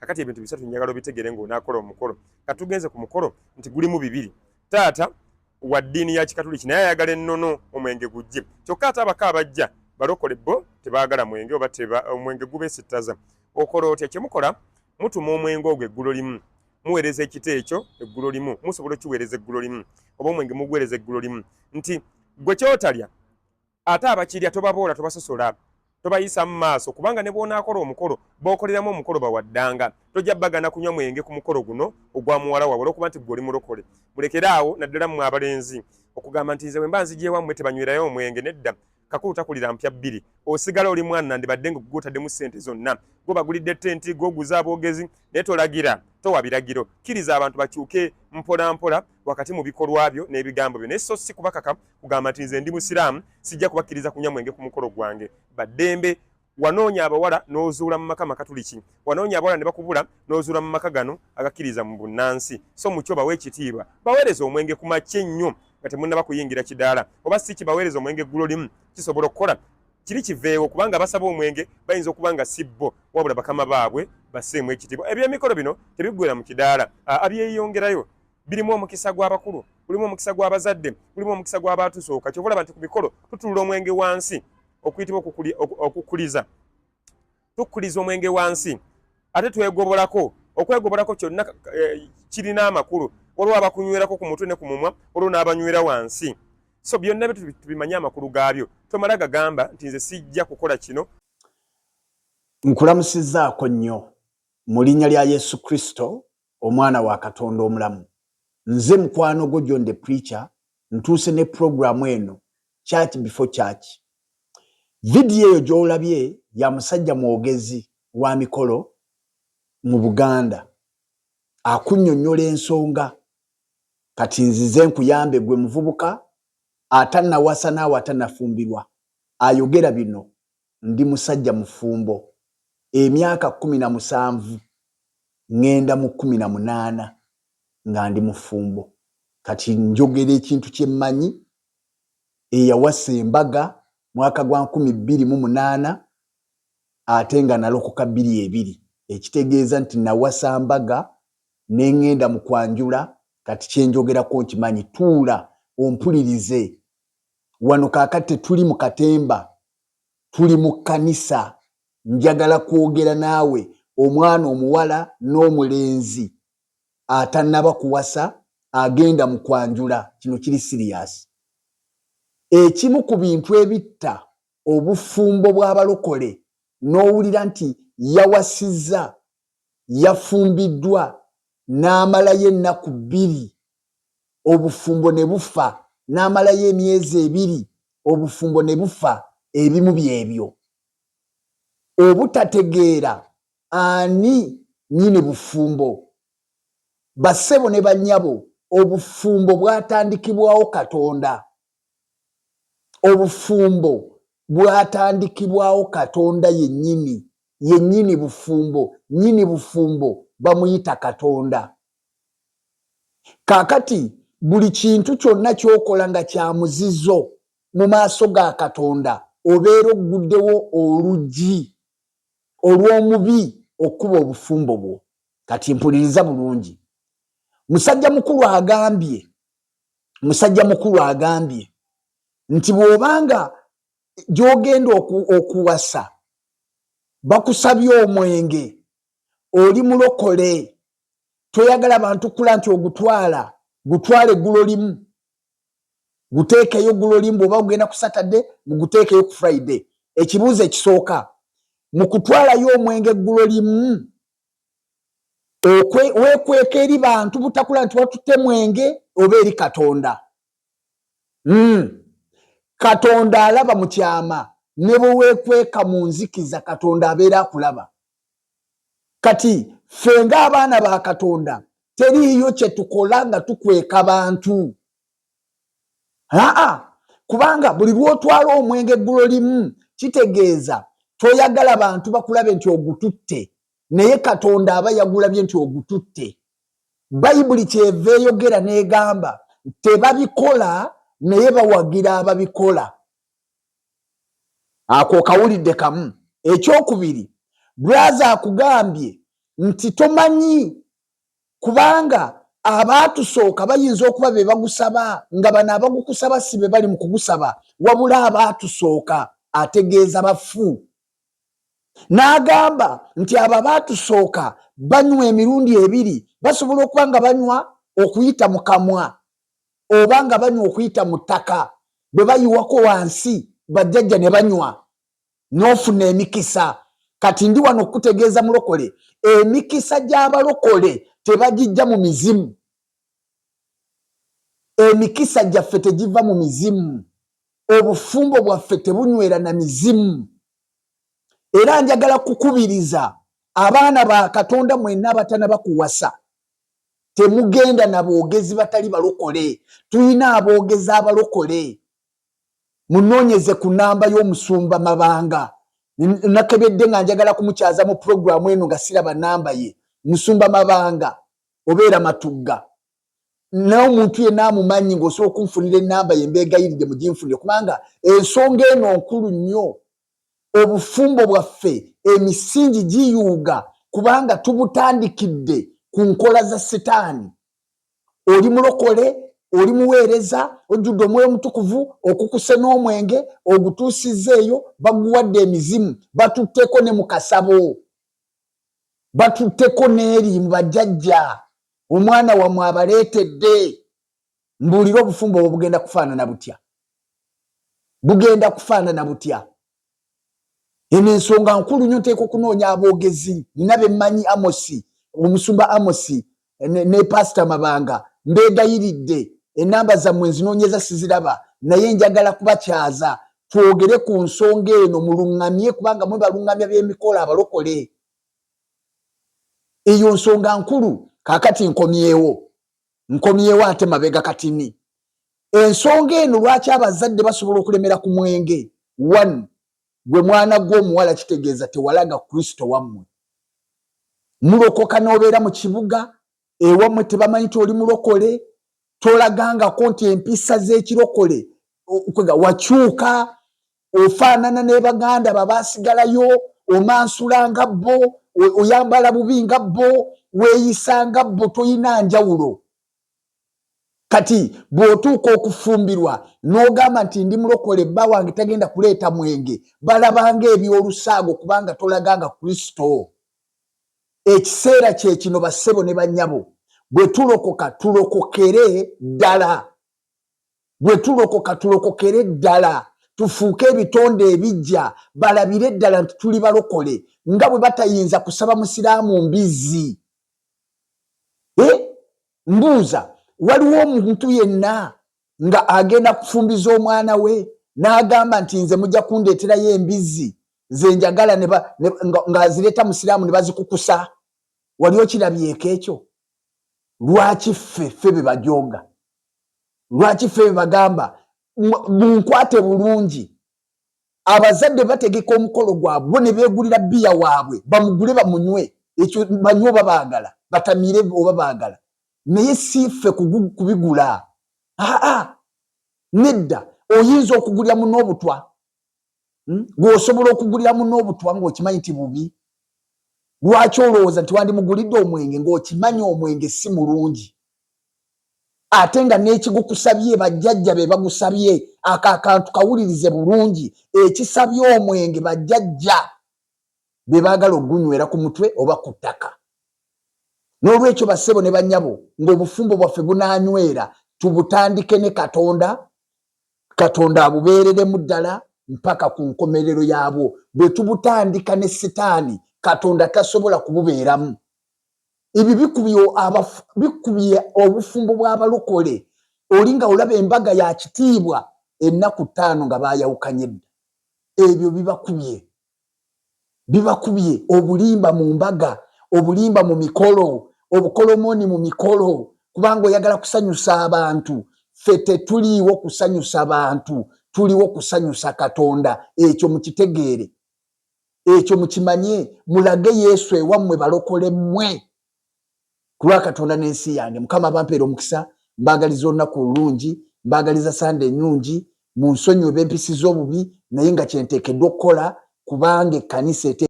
Kakati ebintu bisatu njagala obitegere ng'onaakola omukolo. Katugenze ku mukolo nti gulimu bibiri. Taata wa ddiini ya Kikatuliki naye ayagala ennono, omwenge gujje, kyokka ate abaka abajja balokole bo tebaagala mwenge oba omwenge gubeesittaza. Okola otya? Kyemukola, mutuma omwenge ogwo eggulo limu, muweereza ekita ekyo eggulo limu, musobola okukiweereza eggulo limu oba omwenge muguweereza eggulo limu, nti gwe kyotalya ate abakirya tobaboola, tobasosola, tobayisa mu maaso, kubanga ne bw'onaakola omukolo b'okoleramu omukolo bawaddanga, tojja bagana kunywa mwenge ku mukolo guno ogwa muwala waabwe olw'okuba nti gwe oli mulokole. Mulekere awo, naddala mmwe abalenzi, okugamba nti nze bwe mba nzija ewammwe tebanywerayo omwenge. Nedda, kakulu takulira mpya bbiri, osigala oli mwana. Nandibadde nga gwotaddemu ssente zonna, gwe bagulidde tenti, gwoguza aboogezi, naye tolagira, towa biragiro. Kkiriza abantu bakyuke mpola mpola wakati mu bikolwa byo n'ebigambo byo, naye so si kubakaka kugamba nti nze ndi musiraamu, sijja kubakkiriza kunywa mwenge ku mukolo gwange. Baddembe. Wanoonya abawala n'ozuula mu maka makatuliki, wanoonya abawala ne bakubula n'ozuula mu maka gano agakkiriza mu bunnansi. So mukyo bawe ekitiibwa, baweereza omwenge ku makya ennyo nga temunnaba kuyingira kidaala, oba si kibaweereza omwenge eggulo limu. Kisobola okukola kiri kiveewo, kubanga basaba omwenge bayinza okuba nga si bo wabula bakama baabwe. Basseemu ekitiibwa. Ebyemikolo bino tebiggwera mu kidaala, abyeyongerayo birimu omukisa gw'abakulu, gulimu omukisa gw'abazadde, gulimu omukisa gw'abatusooka. Kyova olaba nti ku mikolo tutulula omwenge wansi okuyitibwa okukuliza. Tukuliza omwenge wansi ate twegobolako. Okwegobolako kyonna kirina amakulu. Waliwo abakunywerako ku mutwe ne ku mumwa, waliwo n'abanywera wansi. So byonna byo tubimanye amakulu gaabyo. Tomala gagamba nti nze sijja kukola kino. Nkulamusizzaako nnyo mu linnya lya Yesu Kristo, omwana wa Katonda omulamu. Nze mukwano gwo John the Preacher, ntuuse ne puroguramu eno, Church Before Church. Vidiyo eyo gy'olabye ya musajja mwogezi wa mikolo mu Buganda akunnyonnyola ensonga. Kati nzize nkuyambe gwe muvubuka atannawasa naawe atannafumbirwa. Ayogera bino, ndi musajja mufumbo emyaka 17, ŋŋenda mu 18 nga ndi mufumbo. Kati njogera ekintu kye mmanyi. Eyawasa embaga mwaka gwa 2008 ate nga nalokoka 22, ekitegeeza nti nawasa mbaga ne ŋŋenda mu kwanjula. Kati kyenjogerako nkimanyi. Tuula ompulirize wano. Kaakati tetuli mu katemba, tuli mu kkanisa. Njagala kwogera naawe omwana omuwala n'omulenzi atannaba kuwasa, agenda mu kwanjula. Kino kiri serious. Ekimu ku bintu ebitta obufumbo bw'abalokole, n'owulira nti yawasizza, yafumbiddwa, n'amalayo ennaku 2 obufumbo ne bufa, n'amalayo emyezi 2 obufumbo ne bufa, ebimu byebyo obutategeera ani nyini bufumbo. Bassebo ne bannyabo, obufumbo bwatandikibwawo Katonda. Obufumbo bwatandikibwawo Katonda yennyini. Yennyini bufumbo, nnyini bufumbo bamuyita Katonda. Kaakati buli kintu kyonna ky'okola nga kya muzizo mu maaso ga Katonda, obeera ogguddewo oluggi olw'omubi okukuba obufumbo bwo. Kati mpuliriza bulungi. Musajja mukulu agambye, musajja mukulu agambye nti bw'obanga gy'ogenda okuwasa bakusabye omwenge, oli mulokole, toyagala bantu kula nti ogutwala, gutwala eggulo limu, guteekeyo ggulo limu. Bw'oba ogenda ku Saturday, muguteekeyo ku Friday. Ekibuuzo ekisooka, mu kutwalayo omwenge eggulo limu, weekweka eri bantu butakula nti watutte mwenge oba eri Katonda? Katonda alaba mu kyama. Ne bwe weekweka mu nzikiza, Katonda abeera akulaba. Kati ffe ng'abaana ba Katonda teriiyo kye tukola nga tukweka bantu. Aa, kubanga buli lw'otwala omwenge eggulo limu, kitegeeza toyagala bantu bakulabe nti ogututte, naye Katonda aba yagulabye nti ogututte. Bayibuli kyeva eyogera n'egamba tebabikola naye bawagira ababikola. Ako okawulidde kamu. Ekyokubiri, brother akugambye nti tomanyi, kubanga abaatusooka bayinza okuba be bagusaba, nga bano abagukusaba si be bali mu kugusaba, wabula abaatusooka ategeeza bafu. N'agamba nti abo abaatusooka banywa emirundi ebiri, basobola okuba nga banywa okuyita mu kamwa oba nga banywa okuyita mu ttaka, bwe bayiwako wansi bajjajja ne banywa n'ofuna emikisa. Kati ndi wano okukutegeeza mulokole, emikisa gy'abalokole tebagijja mu mizimu. Emikisa gyaffe tegiva mu mizimu, obufumbo bwaffe tebunywera na mizimu. Era njagala kukubiriza abaana ba Katonda mwenna abatanaba kuwasa, temugenda na boogezi batali balokole. Tulina aboogezi abalokole. Munoonyeze ku namba y'omusumba Mabanga. Nakebedde nga njagala kumukyaza mu pulogulaamu eno nga siraba namba ye. Musumba Mabanga obeera Matugga, naye omuntu yenna amumanyi ng'osobola okunfunira enamba ye, mbeegayiridde muginfunire, kubanga ensonga eno nkulu nnyo. Obufumbo bwaffe emisingi giyuuga kubanga tubutandikidde ku nkola za Sitaani. Oli mulokole, oli muweereza, ojjudde Omwoyo Omutukuvu, okukuse n'omwenge ogutuusizza eyo, baguwadde emizimu, batutteko ne mu kasabo, batutteko n'eri mu bajjajja, omwana wamwe abaleetedde. Mbuulire, obufumbo obwo bugenda kufaanana butya? Bugenda kufaanana butya? Eno ensonga nkulu nnyo. Nteeka okunoonya aboogezi, nina bemmanyi, Amosi, omusumba Amosi ne Pasita Mabanga. Mbeegayiridde, enamba zammwe nzinoonyeza siziraba, naye njagala kubakyaza twogere ku nsonga eno, muluŋŋamye, kubanga mwe baluŋŋamya b'emikolo abalokole. Eyo nsonga nkulu. Kaakati nkomyewo, nkomyewo ate mabega katini. Ensonga eno, lwaki abazadde basobola okulemera ku mwenge? One, gwe mwana gw'omuwala kitegeeza tewalaga Kristo wammwe. Mulokoka n'obeera mu kibuga, ewammwe tebamanyi nti oli mulokole. Tolagangako nti empisa z'ekirokole wakyuka, ofaanana ne baganda babasigalayo, omansula nga bo, oyambala bubi nga bo, weeyisa nga bo, toyina njawulo. Kati bw'otuuka okufumbirwa n'ogamba nti ndi mulokole, bba wange tagenda kuleeta mwenge, balabanga ebyolusaago, kubanga tolaganga Kristo. Ekiseera kye kino, bassebo ne bannyabo, bwe tulokoka tulokokere ddala, bwe tulokoka tulokokere ddala, tufuuke ebitonde ebijja, balabire ddala nti tuli balokole, nga bwe batayinza kusaba musiraamu mbizzi. Mbuuza, waliwo omuntu yenna nga agenda kufumbiza omwana we n'agamba nti nze mujja kundeeterayo embizzi ze njagala, ng'azireeta musiraamu ne bazikukusa? Wali okirabyeko ekyo? Lwaki ffe be bajoga? Lwaki ffe be bagamba munkwate bulungi? Abazadde bategeka omukolo gwabwe bo ne beegulira bbiya waabwe, bamugule bamunywe, ekyo banywe oba baagala, batamiire oba baagala, naye si ffe kubigula. Aa, nedda. Oyinza okugulira muno obutwa, Gweosobola okugulira muno obutwa ng'okimanyi nti bubi. Lwaki olowooza nti wandimugulidde omwenge ng'okimanyi omwenge si mulungi, ate nga n'ekigukusabye bajjajja be bagusabye? Ako akantu kawulirize bulungi. Ekisabye omwenge bajjajja be baagala ogunywera ku mutwe oba ku ttaka. N'olwekyo, bassebo ne bannyabo, ng'obufumbo bwaffe bunaanywera, tubutandike ne Katonda. Katonda abubeereremu ddala mpaka ku nkomerero yaabwo. Bwe tubutandika ne Sitaani, Katonda tasobola kububeeramu. Ebyo bikubye obufumbo bw'abalokole. Oli nga olaba embaga ya kitiibwa, ennaku 5 nga baayawukanye dda. Ebyo bibakubye, bibakubye. Obulimba mu mbaga, obulimba mu mikolo, obukolomoni mu mikolo, kubanga oyagala kusanyusa abantu. Ffe tetuliiwo kusanyusa bantu, tuliwo kusanyusa Katonda. Ekyo mukitegeere, ekyo mukimanye. Mulage Yesu ewammwe, balokole mmwe, ku lwa Katonda n'ensi yange. Mukama abampeera omukisa. Mbaagaliza olunaku olulungi, mbaagaliza Sande ennungi. Mu nsonyiwe bempisiza obubi, naye nga kyenteekeddwa okukola, kubanga ekkanisa ete